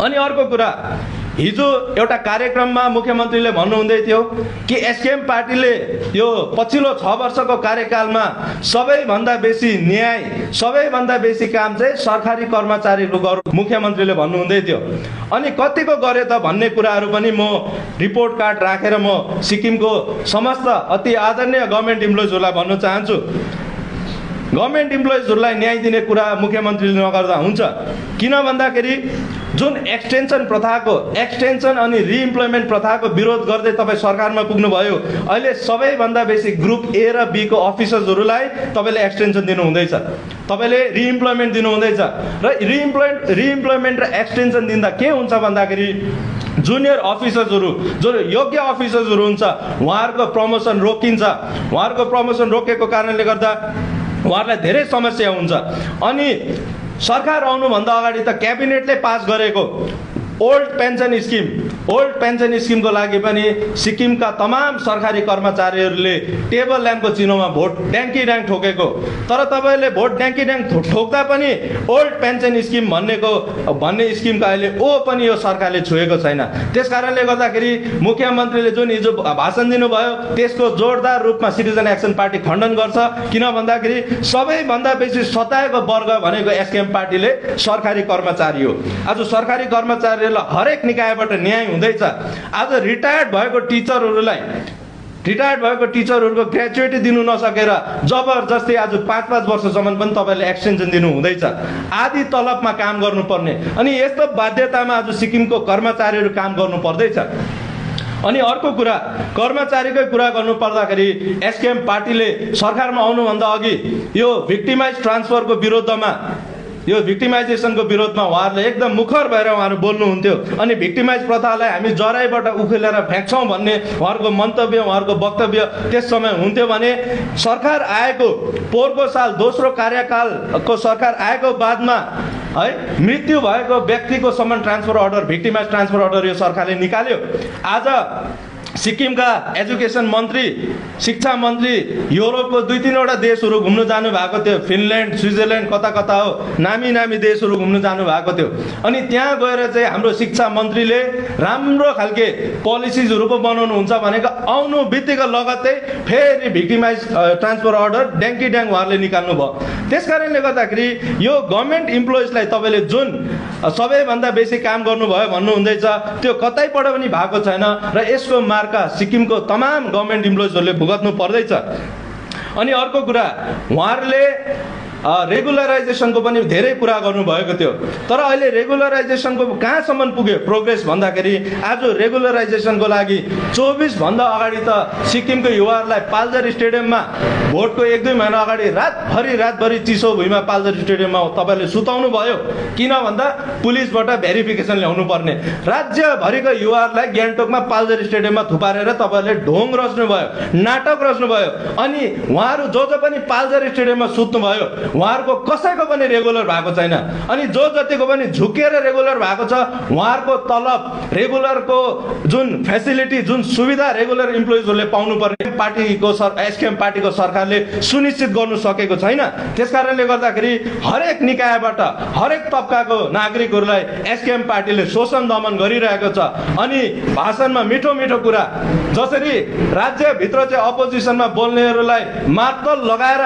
अनि अर्को कुरा, हिजो एउटा कार्यक्रममा मुख्यमन्त्रीले भन्नुहुँदै थियो कि एसकेएम पार्टीले यो पछिल्लो 6 वर्षको कार्यकालमा सबैभन्दा बेसी न्याय, सबैभन्दा बेसी काम चाहिँ सरकारी कर्मचारीको गर्नु मुख्यमन्त्रीले भन्नुहुँदै थियो। अनि कतिको गरे त भन्ने कुराहरू पनि म रिपोर्ट कार्ड राखेर म सिक्किमको समस्त अति आदरणीय गभर्मेन्ट इम्प्लोइजहरूलाई भन्न चाहन्छु। गभर्मेन्ट इम्प्लोइजहरूलाई न्याय दिने कुरा मुख्यमन्त्रीले नगर्दा हुन्छ। किन भन्दाखेरि जुन एक्सटेन्सन अनि रिइम्प्लोइमेन्ट प्रथाको विरोध गर्दै तपाईँ सरकारमा पुग्नुभयो। अहिले सबैभन्दा बेसी ग्रुप ए र बी को अफिसर्सहरूलाई तपाईँले एक्सटेन्सन दिनुहुँदैछ, तपाईँले रिइम्प्लोइमेन्ट दिनुहुँदैछ। र रिइम्प्लोइमेन्ट र एक्सटेन्सन दिँदा के हुन्छ भन्दाखेरि जुनियर अफिसर्सहरू जो योग्य अफिसर्सहरू हुन्छ उहाँहरूको प्रमोसन रोकिन्छ। उहाँहरूको प्रमोसन रोकेको कारणले गर्दा उहाँहरूलाई धेरै समस्या हुन्छ। अनि सरकार आउनुभन्दा अगाडि त क्याबिनेटले पास गरेको ओल्ड पेन्सन स्किमको लागि पनि सिक्किमका तमाम सरकारी कर्मचारीहरूले टेबल ल्याम्पको चिनोमा भोट ड्याङ्की ठोकेको। तर तपाईँले भोट ड्याङ्की ठोक्दा पनि ओल्ड पेन्सन स्किम भन्ने स्किमका अहिले ओ पनि यो सरकारले छोएको छैन। त्यस कारणले गर्दाखेरि मुख्यमन्त्रीले जुन हिजो भाषण दिनुभयो त्यसको जोरदार रूपमा सिटिजन एक्सन पार्टी खण्डन गर्छ। किन भन्दाखेरि सबैभन्दा बेसी सताएको वर्ग भनेको एसकेएम पार्टीले सरकारी कर्मचारी हो। आज सरकारी कर्मचारी हरेक निकायबाट न्याय हुँदैछ। आज रिटायर्ड भएको टिचरहरूको ग्रेजुएटी दिनु नसकेर जबरजस्ती आज 5-5 वर्षसम्म पनि तपाईँले एक्सटेन्सन दिनु हुँदैछ। आधी तलबमा काम गर्नुपर्ने अनि यस्तो बाध्यतामा आज सिक्किमको कर्मचारीहरू काम गर्नु पर्दैछ। अनि अर्को कुरा, कर्मचारीकै कुरा गर्नु पर्दाखेरि एसकेएम पार्टीले सरकारमा आउनुभन्दा अघि यो भिक्टिमाइज ट्रान्सफरको विरोधमा यो भिक्टिमाइजेसनको विरोधमा उहाँहरूले एकदम मुखर भएर उहाँहरू बोल्नुहुन्थ्यो। अनि भिक्टिमाइज प्रथालाई हामी जराइबाट उखेलेर फ्याँक्छौँ भन्ने उहाँहरूको मन्तव्य, उहाँहरूको वक्तव्य त्यस समय हुन्थ्यो भने सरकार आएको पोहोरको साल दोस्रो कार्यकालको सरकार आएको बादमा है मृत्यु भएको व्यक्तिको सम्म transfer order, victimise transfer order यो सरकारले निकाल्यो। आज सिक्किमका एजुकेसन मन्त्री, शिक्षा मन्त्री युरोपको 2-3वटा देशहरू घुम्न जानु भएको थियो। फिनल्यान्ड, स्विजरल्यान्ड, कता कता हो नामी देशहरू घुम्न जानु भएको थियो। अनि त्यहाँ गएर चाहिँ हाम्रो शिक्षा मन्त्रीले राम्रो खालके पोलिसिजहरू पो बनाउनुहुन्छ भनेको आउनु बित्तिकै लगत्तै फेरि भिक्टिमाइज ट्रान्सफर अर्डर ड्याङ्की उहाँहरूले निकाल्नु भयो। त्यस कारणले गर्दाखेरि यो गभर्मेन्ट इम्प्लोइजलाई तपाईँले जुन सबैभन्दा बेसी काम गर्नुभयो भन्नुहुँदैछ त्यो कतैबाट पनि भएको छैन र यसको सिक्किमको तमाम गभर्मेन्ट इम्प्लोइजहरूले भुग्नु पर्दैछ। अनि अर्को कुरा, उहाँहरूले रेगुलराइजेसनको पनि धेरै कुरा गर्नुभएको थियो। तर अहिले रेगुलराइजेसनको कहाँसम्म पुग्यो प्रोग्रेस भन्दाखेरि आज रेगुलराइजेसनको लागि 24 भन्दा अगाडि त सिक्किमको युवाहरूलाई पाल्जर स्टेडियममा भोटको 1-2 महिना अगाडि रातभरि चिसो भुइँमा पाल्जर स्टेडियममा तपाईँले सुताउनु भयो। किन भन्दा पुलिसबाट भेरिफिकेसन ल्याउनु पर्ने। राज्यभरिको युवाहरूलाई ग्यान्टोकमा पाल्जर स्टेडियममा थुपारेर तपाईँहरूले ढोङ रच्नुभयो, नाटक रच्नुभयो। अनि उहाँहरू जो पनि पाल्जर स्टेडियममा सुत्नुभयो उहाँहरूको कसैको पनि रेगुलर भएको छैन। अनि जो जतिको पनि झुकेर रेगुलर भएको छ उहाँहरूको तलब, रेगुलरको जुन फेसिलिटी, जुन सुविधा रेगुलर इम्प्लोइजहरूले पाउनुपर्ने एसकेएम पार्टीको सरकारले सुनिश्चित गर्नु सकेको छैन। त्यसकारणले गर्दाखेरि हरेक निकायबाट हरेक तबकाको नागरिकहरूलाई एसकेएम पार्टीले शोषण दमन गरिरहेको छ। अनि भाषणमा मिठो कुरा, जसरी राज्यभित्र चाहिँ अपोजिसनमा बोल्नेहरूलाई मार्तल लगाएर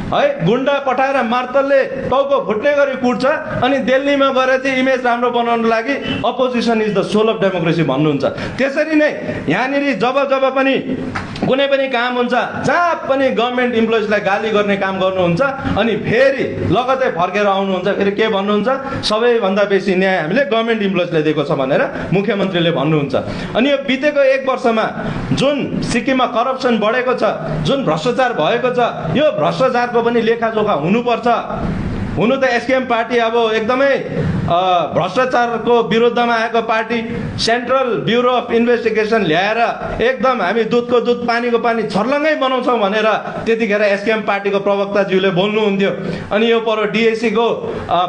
है गुन्डा पठाएर मार्तलले टाउको फुट्ने गरी कुट्छ अनि दिल्लीमा गएर चाहिँ इमेज राम्रो बनाउनको लागि opposition is the soul of democracy भन्नुहुन्छ। त्यसरी नै यहाँनिर जब पनि कुनै पनि काम हुन्छ जहाँ पनि गभर्मेन्ट इम्प्लोइजलाई गाली गर्ने काम गर्नुहुन्छ अनि फेरि लगतै फर्केर आउनुहुन्छ, फेरि के भन्नुहुन्छ, सबैभन्दा बेसी न्याय हामीले गभर्मेन्ट इम्प्लोइजलाई दिएको छ भनेर मुख्यमन्त्रीले भन्नुहुन्छ। अनि यो बितेको 1 वर्षमा जुन सिक्किममा करप्सन बढेको छ, जुन भ्रष्टाचार भएको छ, यो भ्रष्टाचारको पनि लेखाजोखा हुनुपर्छ। हुनु त एसकेएम पार्टी अब एकदमै भ्रष्टाचारको विरुद्धमा आएको party central bureau of investigation ल्याएर एकदम हामी दुधको दुध पानीको पानी छर्लङ्गै बनाउँछौँ भनेर त्यतिखेर एसकेएम पार्टीको प्रवक्ताज्यूले बोल्नुहुन्थ्यो। अनि यो पर डिएसीको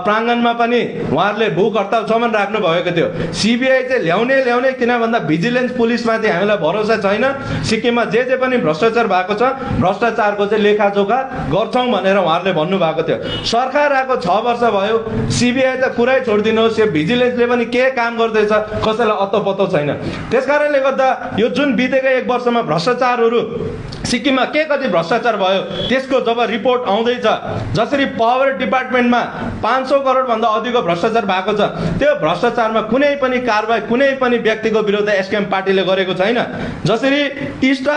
प्राङ्गणमा पनि उहाँहरूले भूख हडतालसम्म राख्नु भएको थियो। सिबिआई चाहिँ ल्याउने किन भन्दा भिजिलेन्स पुलिसमाथि हामीलाई भरोसा छैन। सिक्किममा जे पनि भ्रष्टाचार भएको छ, भ्रष्टाचारको चाहिँ लेखाजोखा गर्छौँ भनेर उहाँहरूले भन्नुभएको थियो। सरकार आएको 6 वर्ष भयो, सिबिआई त कुरै छोडिदिनुहोस्, यो भिजिलेन्सले पनि के काम गर्दैछ कसैलाई अत्तो पत्तो छैन। त्यसकारणले गर्दा यो जुन बितेको 1 वर्षमा भ्रष्टाचारहरू सिक्किममा के कति भ्रष्टाचार भयो त्यसको जब रिपोर्ट आउँदैछ, जसरी पावर डिपार्टमेन्टमा 500 करोड भन्दा अधिकको भ्रष्टाचार भएको छ, त्यो भ्रष्टाचारमा कुनै पनि कारबाही कुनै पनि व्यक्तिको विरुद्ध एसकेएम पार्टीले गरेको छैन। जसरी टिस्टा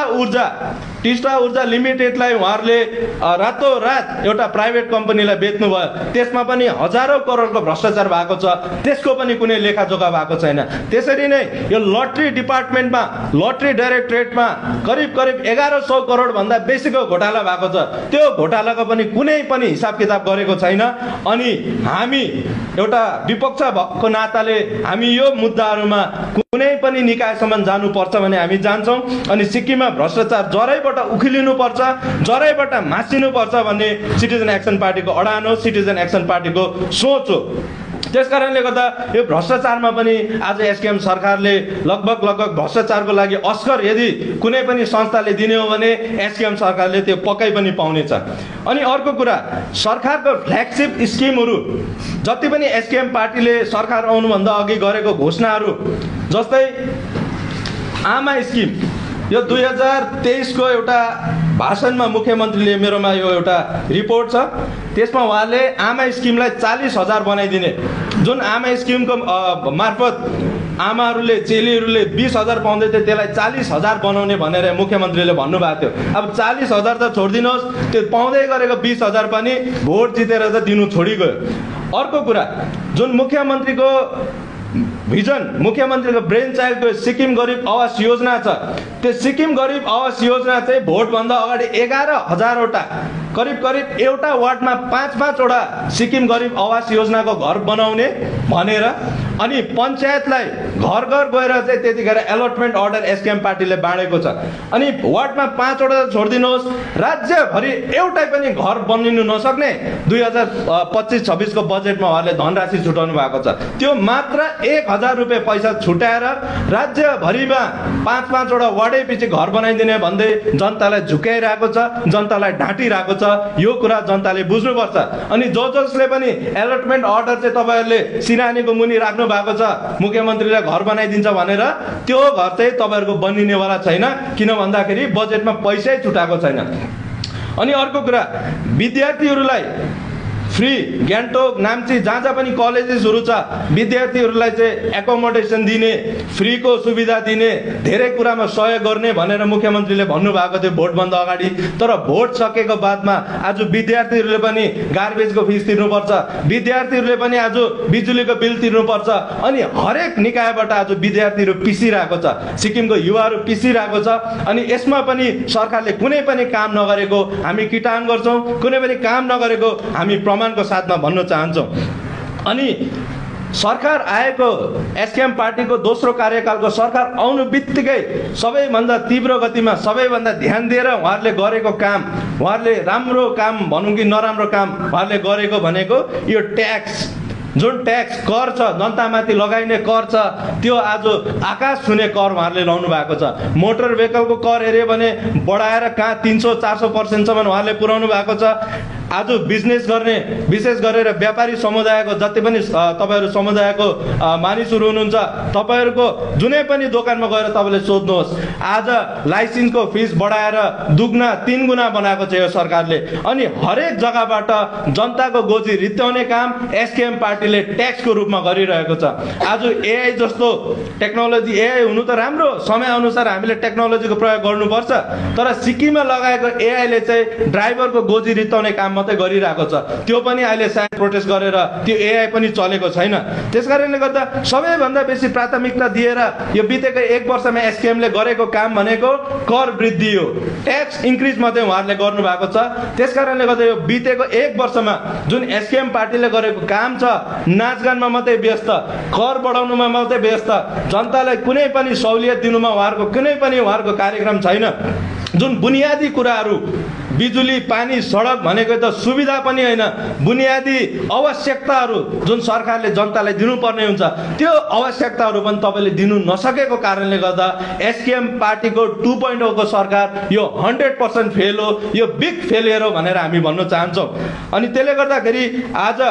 ऊर्जा लिमिटेडलाई उहाँहरूले रातोरात एउटा प्राइभेट कम्पनीलाई बेच्नु भयो, त्यसमा पनि हजारौं करोडको भ्रष्टाचार भएको छ, त्यसको पनि कुनै लेखाजोखा भएको छैन। त्यसरी नै यो लटरी डिपार्टमेन्टमा, लटरी डाइरेक्टरेटमा करिब 1100 करोड भन्दा बेसीको घोटाला भएको छ, त्यो घोटालाको पनि कुनै पनि हिसाब किताब गरेको छैन। अनि हामी एउटा विपक्ष भएको नाताले हामी यो मुद्दाहरूमा कुनै पनि निकायसम्म जानुपर्छ भने हामी जान्छौँ। अनि सिक्किममा भ्रष्टाचार जरैबाट उखिलिनुपर्छ, जरैबाट मासिनुपर्छ भन्ने सिटिजन एक्सन पार्टीको अडान हो, सिटिजन एक्सन पार्टीको सोच हो। त्यसकारणले गर्दा यो भ्रष्टाचारमा पनि आज एसकेएम सरकारले लगभग भ्रष्टाचारको लागि अस्कर यदि कुनै पनि संस्थाले दिने हो भने एसकेएम सरकारले त्यो पक्कै पनि पाउनेछ। अनि अर्को कुरा, सरकारको फ्ल्यागशिप स्किमहरू जति पनि एसकेएम पार्टीले सरकार आउनुभन्दा अघि गरेको घोषणाहरू, जस्तै आमा स्किम, यो 2023 को एउटा भाषणमा मुख्यमन्त्रीले, मेरोमा यो एउटा रिपोर्ट छ, त्यसमा उहाँले आमा स्किमलाई 40,000 बनाइदिने, जुन आमा स्किमको मार्फत आमाहरूले, चेलीहरूले 20,000 पाउँदै थियो त्यसलाई 40,000 बनाउने भनेर मुख्यमन्त्रीले भन्नुभएको थियो। अब 40,000 त छोडिदिनुहोस्, त्यो पाउँदै गरेको 20,000 पनि भोट जितेर त दिनु छोडिगयो। अर्को कुरा, जुन मुख्यमन्त्रीको भिजन, मुख्यमन्त्रीको ब्रेन चाइल्डको सिक्किम गरिब आवास योजना छ, त्यो सिक्किम गरिब आवास योजना चाहिँ भोटभन्दा अगाडि 11,000वटा करिब एउटा वार्डमा 5-5 वटा सिक्किम गरिब आवास योजनाको घर बनाउने भनेर, अनि पञ्चायतलाई घर गएर चाहिँ त्यतिखेर एलोटमेन्ट अर्डर एसकेएम पार्टीले बाँडेको छ। अनि वार्डमा 5 वटा छोडिदिनुहोस्, राज्यभरि एउटै पनि घर बनिनु नसक्ने 2025-26 को बजेटमा उहाँले धनराशि छुटाउनु भएको छ। त्यो मात्र 1,000 रुपियाँ पैसा छुट्याएर राज्यभरिमा 5-5 वटा वार्डै पछि घर बनाइदिने भन्दै जनतालाई झुक्याइरहेको छ, जनतालाई ढाँटिरहेको छ। यो कुरा जनताले बुझ्नुपर्छ। अनि जसले पनि एलोटमेन्ट अर्डर चाहिँ तपाईहरुले सिरानीको मुनि राख्नु भएको छ, मुख्यमन्त्रीले घर बनाइदिन्छ भनेर, त्यो घर चाहिँ तपाईहरुको बनिनेवाला छैन, किन भन्दाखेरि बजेटमा पैसै छुटाएको छैन। अनि अर्को कुरा, विद्यार्थीहरूलाई फ्री गान्तोक, नाम्ची जहाँ पनि कलेजेसहरू छ, विद्यार्थीहरूलाई चाहिँ एकोमोडेसन दिने, फ्रीको सुविधा दिने, धेरै कुरामा सहयोग गर्ने भनेर मुख्यमन्त्रीले भन्नुभएको थियो भोटभन्दा अगाडि। तर भोट सकेको बादमा आज विद्यार्थीहरूले पनि गार्बेजको फिस तिर्नुपर्छ, विद्यार्थीहरूले पनि आज बिजुलीको बिल तिर्नुपर्छ। अनि हरेक निकायबाट आज विद्यार्थीहरू पिसिरहेको छ, सिक्किमको युवाहरू पिसिरहेको छ। अनि यसमा पनि सरकारले कुनै पनि काम नगरेको हामी किटान गर्छौँ, कुनै पनि काम नगरेको हामी को साथमा भन्न चाहन्छौँ। अनि सरकार आएको एसकेएम पार्टीको दोस्रो कार्यकालको सरकार आउनु बित्तिकै सबैभन्दा तीव्र गतिमा, सबैभन्दा ध्यान दिएर उहाँहरूले गरेको काम, उहाँहरूले राम्रो काम भनौँ कि नराम्रो काम उहाँहरूले गरेको भनेको यो ट्याक्स, जुन ट्याक्स कर छ, जनतामाथि लगाइने कर छ, त्यो आज आकाश छुने कर उहाँहरूले लाउनु भएको छ। मोटर भेहिकलको कर हेऱ्यो भने बढाएर कहाँ 300-400% उहाँहरूले पुर्याउनु भएको छ। आज बिजनेस गर्ने, विशेष गरेर व्यापारी समुदायको जति पनि तपाईहरु समुदायको मानिसहरू हुनुहुन्छ, तपाईहरुको जुनै पनि दोकानमा गएर तपाईले सोध्नुहोस्, आज लाइसेन्सको फिस बढाएर दुगुना 3 गुना बनाएको छ यो सरकारले। अनि हरेक जग्गाबाट जनताको गोजी रित्याउने काम एसकेएम पार्टीले ट्याक्सको रूपमा गरिरहेको छ। आज एआई जस्तो टेक्नोलोजी, एआई हुनु त राम्रो, समय अनुसार हामीले टेक्नोलोजीको प्रयोग गर्नुपर्छ, तर सिक्किममा लगाएको एआईले चाहिँ ड्राइभरको गोजी रित्याउने काम मात्रै गरिरहेको छ, त्यो पनि अहिले सायद प्रोटेस्ट गरेर त्यो एआई पनि चलेको छैन। त्यसकारणले गर्दा सबैभन्दा बेसी प्राथमिकता दिएर यो बितेको 1 वर्षमा एसकेएमले गरेको काम भनेको कर वृद्धि हो, ट्याक्स इन्क्रिज मात्रै उहाँहरूले गर्नुभएको छ। त्यसकारणले गर्दा यो बितेको 1 वर्षमा जुन एसकेएम पार्टीले गरेको काम छ, नाचगानमा मात्रै व्यस्त, कर बढाउनुमा मात्रै व्यस्त, जनतालाई कुनै पनि सहुलियत दिनुमा उहाँहरूको कुनै पनि उहाँहरूको कार्यक्रम छैन। जुन बुनियादी कुराहरू बिजुली, पानी, सडक भनेको त सुविधा पनि होइन, बुनियादी आवश्यकताहरू जुन सरकारले जनतालाई दिनुपर्ने हुन्छ त्यो आवश्यकताहरू पनि तपाईँले दिनु नसकेको कारणले गर्दा एसकेएम पार्टीको 2.0 को सरकार यो 100% फेल हो, यो बिग फेलियर हो भनेर हामी भन्न चाहन्छौँ। अनि त्यसले गर्दाखेरि आज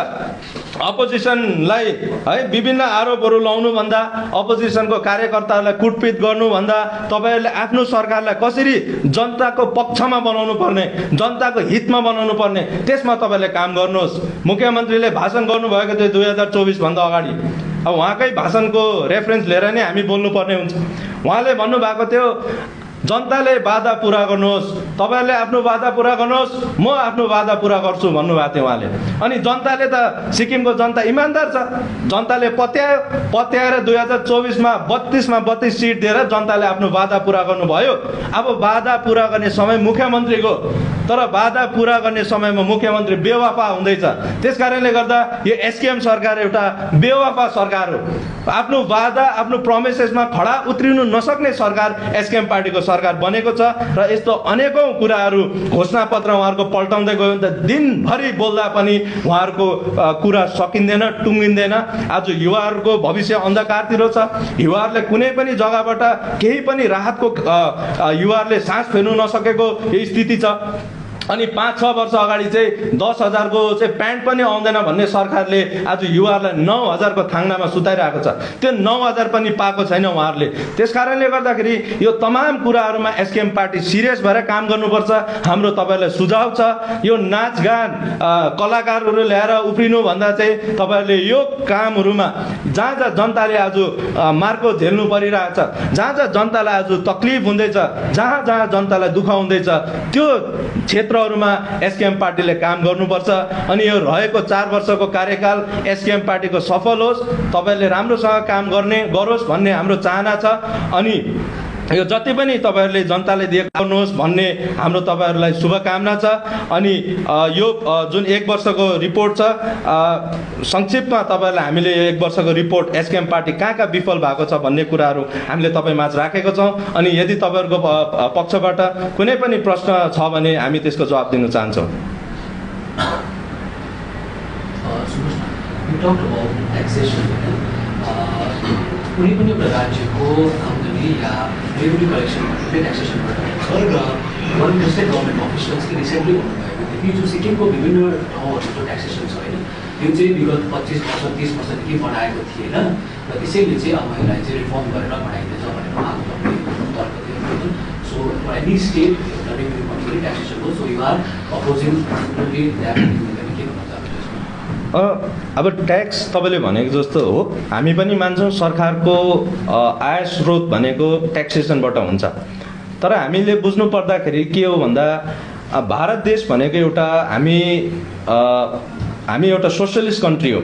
अपोजिसनलाई है विभिन्न आरोपहरू लाउनुभन्दा, अपोजिसनको कार्यकर्ताहरूलाई कुटपिट गर्नुभन्दा तपाईँहरूले आफ्नो सरकारलाई कसरी जनताको पक्षमा बनाउनु पर्ने, जनताको हितमा बनाउनु पर्ने त्यसमा तपाईँले काम गर्नुहोस्। मुख्यमन्त्रीले भाषण गर्नुभएको थियो 2024 भन्दा अगाडि, अब उहाँकै भाषणको रेफरेन्स लिएर नै हामी बोल्नुपर्ने हुन्छ। उहाँले भन्नुभएको थियो जनताले वादा पुरा गर्नुहोस्, तपाईँहरूले आफ्नो वादा पुरा गर्नुहोस्, म आफ्नो वादा पुरा गर्छु भन्नुभएको थियो उहाँले। अनि जनताले त, सिक्किमको जनता इमान्दार छ, जनताले पत्याएर 2024 मा 32 सिट दिएर जनताले आफ्नो वादा पुरा गर्नुभयो। अब वादा पुरा गर्ने समय मुख्यमन्त्रीको, तर वादा पुरा गर्ने समयमा मुख्यमन्त्री बेवाफा हुँदैछ। त्यसकारणले गर्दा यो एसकेएम सरकार एउटा बेवाफा सरकार हो। आफ्नो वादा, आफ्नो प्रमिसेसमा खडा उत्रिनु नसक्ने सरकार एसकेएम पार्टीको सरकार बनेको छ। र यस्तो अनेकौं कुराहरू घोषणापत्र उहाँहरूको पल्टाउँदै गयो भने त दिनभरि बोल्दा पनि उहाँहरूको कुरा सकिँदैन, टुङ्गिँदैन। आज युवाहरूको भविष्य अन्धकारतिर छ, युवाहरूले कुनै पनि जग्गाबाट केही पनि राहतको युवाहरूले सास फेर्नु नसकेको यो स्थिति छ। अनि 5-6 वर्ष अगाडि चाहिँ 10,000 को चाहिँ प्यान्ट पनि आउँदैन भन्ने सरकारले आज युवाहरूलाई 9,000 को थाङ्नामा सुताइरहेको छ। त्यो 9,000 पनि पाएको छैन उहाँहरूले। त्यसकारणले गर्दाखेरि यो तमाम कुराहरूमा एसकेएम पार्टी सिरियस भएर काम गर्नुपर्छ। हाम्रो तपाईँहरूलाई सुझाव छ, यो नाचगान कलाकारहरू ल्याएर उफ्रिनु भन्दा चाहिँ तपाईँहरूले यो कामहरूमा जहाँ जहाँ जनताले आज मार्को झेल्नु परिरहेछ, जहाँ जहाँ जनतालाई आज तकलिफ हुँदैछ, जहाँ जहाँ जनतालाई दुःख हुँदैछ, त्यो क्षेत्रहरूमा एसकेएम पार्टीले काम गर्नुपर्छ। अनि यो रहेको 4 वर्षको कार्यकाल एसकेएम पार्टीको सफल होस्, तपाईँहरूले राम्रोसँग काम गरोस् भन्ने हाम्रो चाहना छ। अनि यो जति पनि तपाईँहरूले जनताले दिएको गर्नुहोस् भन्ने हाम्रो तपाईँहरूलाई शुभकामना छ। अनि यो जुन 1 वर्षको रिपोर्ट छ, संक्षिप्तमा तपाईँहरूलाई हामीले यो 1 वर्षको रिपोर्ट एसकेएम पार्टी कहाँ कहाँ विफल भएको छ भन्ने कुराहरू हामीले तपाईँमाझ राखेको छौँ। अनि यदि तपाईँहरूको पक्षबाट कुनै पनि प्रश्न छ भने हामी त्यसको जवाब दिन चाहन्छौँ। कुनै पनि एउटा राज्यको आम्दानी या रेभेन्यू कलेक्सनबाट, ट्याक्सेसनबाट गभर्मेन्ट स्टेट गभर्मेन्ट अफिसियल्सले रिसेन्टली भन्नुभएको थियो कि जो सिक्किमको विभिन्न ठाउँहरूको ट्याक्सेसन छ होइन, यो चाहिँ विगत 25% 30% बढाएको थिएन र त्यसैले चाहिँ अब यसलाई चाहिँ रिफर्म गरेर बढाइदिन्छ भनेर उहाँको तर्क थियो होइन। सो एनी स्टेट एउटा रेभेन्यू कलेक्सन ट्याक्सेसन हो, so you are opposing that. अब ट्याक्स तपाईँले भनेको जस्तो हो, हामी पनि मान्छौँ सरकारको आय स्रोत भनेको ट्याक्सेसनबाट हुन्छ। तर हामीले बुझ्नु पर्दाखेरि के हो भन्दा भारत देश भनेको एउटा हामी एउटा सोसियलिस्ट कन्ट्री हो,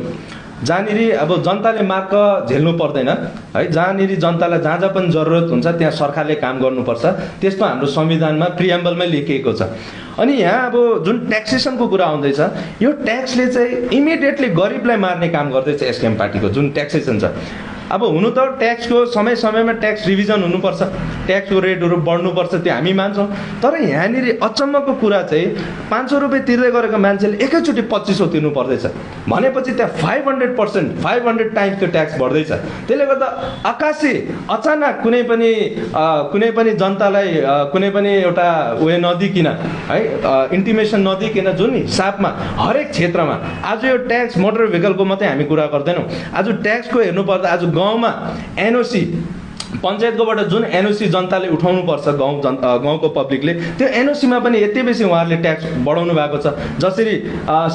जहाँनिर अब जनताले मार्क झेल्नु पर्दैन है, जहाँनिर जनतालाई जहाँ जहाँ पनि जरुरत हुन्छ त्यहाँ सरकारले काम गर्नुपर्छ, त्यस्तो हाम्रो संविधानमा प्रिएम्बलमै लेखिएको छ। अनि यहाँ अब जुन ट्याक्सेसनको कुरा आउँदैछ, यो ट्याक्सले चाहिँ इमिडिएटली गरिबलाई मार्ने काम गर्दैछ एसकेएम पार्टीको जुन ट्याक्सेसन छ। अब हुनु त ट्याक्सको समय समयमा ट्याक्स रिभिजन हुनुपर्छ, ट्याक्सको रेटहरू बढ्नुपर्छ, त्यो हामी मान्छौँ। तर यहाँनिर अचम्मको कुरा चाहिँ 500 रुपियाँ तिर्दै गरेको मान्छेले एकैचोटि 2500 तिर्नु पर्दैछ भनेपछि त्यहाँ 500% 500 टाइम्स त्यो ट्याक्स बढ्दैछ। त्यसले गर्दा आकाशी अचानक कुनै पनि जनतालाई कुनै पनि एउटा उयो नदिकिन है, इन्टिमेसन नदिकिन जुन हिसाबमा हरेक क्षेत्रमा आज यो ट्याक्स मोटर भेहिकलको मात्रै हामी कुरा गर्दैनौँ, आज ट्याक्सको हेर्नुपर्दा आज गाउँमा एनओसी पञ्चायतकोबाट जुन एनओसी जनताले उठाउनुपर्छ गाउँको पब्लिकले त्यो एनओसीमा पनि यति बेसी उहाँहरूले ट्याक्स बढाउनु भएको छ। जसरी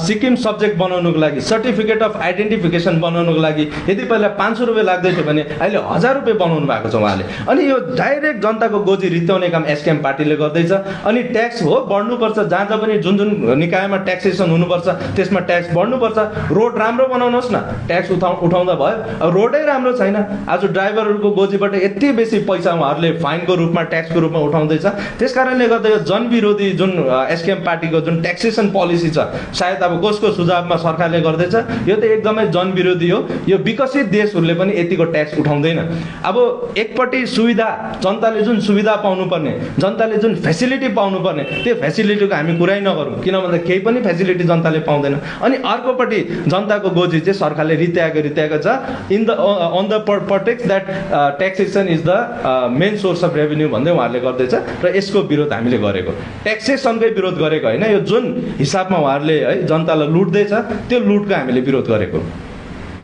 सिक्किम सब्जेक्ट बनाउनुको लागि सर्टिफिकेट अफ आइडेन्टिफिकेसन बनाउनुको लागि यदि पहिला 500 रुपियाँ लाग्दैथ्यो भने अहिले 1000 रुपियाँ बनाउनु भएको छ उहाँले। अनि यो डाइरेक्ट जनताको गोजी रित्याउने काम एसकेएम पार्टीले गर्दैछ। अनि ट्याक्स हो बढ्नुपर्छ, जहाँ जहाँ पनि जुन जुन निकायमा ट्याक्सेसन हुनुपर्छ त्यसमा ट्याक्स बढ्नुपर्छ। रोड राम्रो बनाउनुहोस् न, ट्याक्स उठाउँदा भयो। अब रोडै राम्रो छैन, आज ड्राइभरहरूको गोजीबाट यति बेसी पैसा उहाँहरूले फाइनको रूपमा ट्याक्सको रूपमा उठाउँदैछ। त्यसकारणले गर्दा यो जनविरोधी जुन एसकेएम पार्टीको जुन ट्याक्सेसन पोलिसी छ, सायद अब कसको सुझावमा सरकारले गर्दैछ, यो त एकदमै जनविरोधी हो। यो विकसित देशहरूले पनि यतिको ट्याक्स उठाउँदैन। अब एकपट्टि सुविधा, जनताले जुन सुविधा पाउनुपर्ने, जनताले जुन फेसिलिटी पाउनुपर्ने, त्यो फेसिलिटीको हामी कुरै नगरौँ, किन भन्दा केही पनि फेसिलिटी जनताले पाउँदैन। अनि अर्कोपट्टि जनताको गोजी चाहिँ सरकारले रित्याएको छ on the protect that taxation is the main source of revenue भन्दै उहाँहरूले गर्दैछ। र यसको विरोध हामीले गरेको, ट्याक्सेसनकै विरोध गरेको होइन, यो जुन हिसाबमा उहाँहरूले है जनतालाई लुट्दैछ त्यो लुटको हामीले विरोध गरेको।